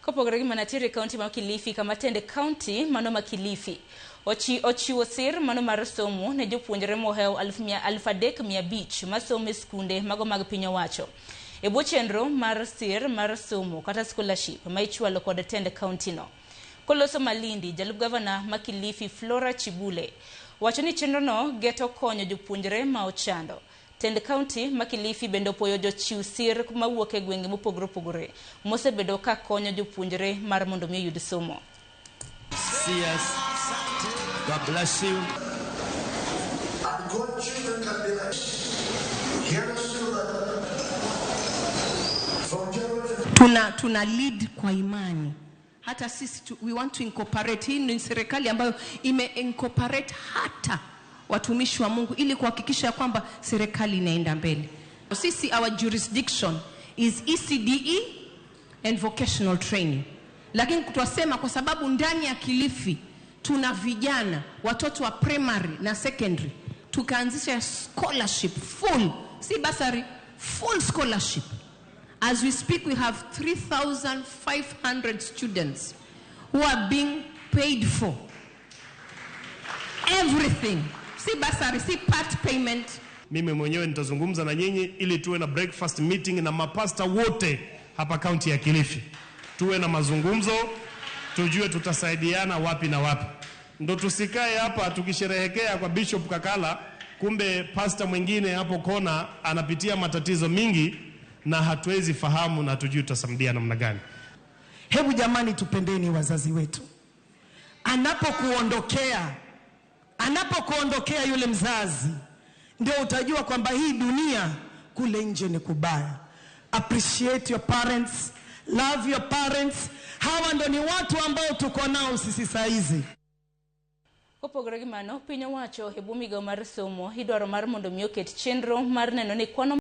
Kopogore gi mano nitiere kaunti ma Kilifi kama tend kaunti mano ma Kilifi ochiwo sir mano mar somo ne jopuonjre mohewo 3500 masomo e skunde mago mag piny owacho. E bwo chenro mar sir mar somo kata scholarship ma ichwalo kod tend kaunti no. Koloso Malindi, jalup gavana ma Kilifi Flora Chibule wacho ni chenro no geto konyo jopuonjre ma ochando. Tend kaunti ma Kilifi bende opuoyo jochiw sir mawuok e gwenge mopogore opogore mosebedo ka konyo jopuonjre mar mondo mi oyud somo. CS, God bless you. And God children can be like, hear us to that. From January to Tuna lead kwa imani. Hata sisi we want to incorporate. Hii ni serikali ambayo ime incorporate hata watumishi wa Mungu ili kuhakikisha kwamba serikali inaenda mbele. Sisi, our jurisdiction is ECDE and vocational training, lakini twasema kwa sababu ndani ya Kilifi tuna vijana, watoto wa primary na secondary, tukaanzisha scholarship full, si bursary, full scholarship. As we speak, we have 3,500 students who are being paid for everything. Si bursary, si part payment. Mimi mwenyewe nitazungumza na nyinyi ili tuwe na breakfast meeting na mapasta wote hapa kaunti ya Kilifi, tuwe na mazungumzo, tujue tutasaidiana wapi na wapi, ndo tusikae hapa tukisherehekea kwa Bishop Kakala, kumbe pasta mwingine hapo kona anapitia matatizo mingi na hatuwezi fahamu na hatujui tutasaidia namna gani. Hebu jamani, tupendeni wazazi wetu. Anapokuondokea yule mzazi, ndio utajua kwamba hii dunia kule nje ni kubaya. Appreciate your parents, love your parents. Hawa ndo ni watu ambao tuko nao sisi saa hizi. Kopogore gi mano, piny owacho e bwo migao mar somo idwaro mar mondo mi oket chenro mar neno ni kwano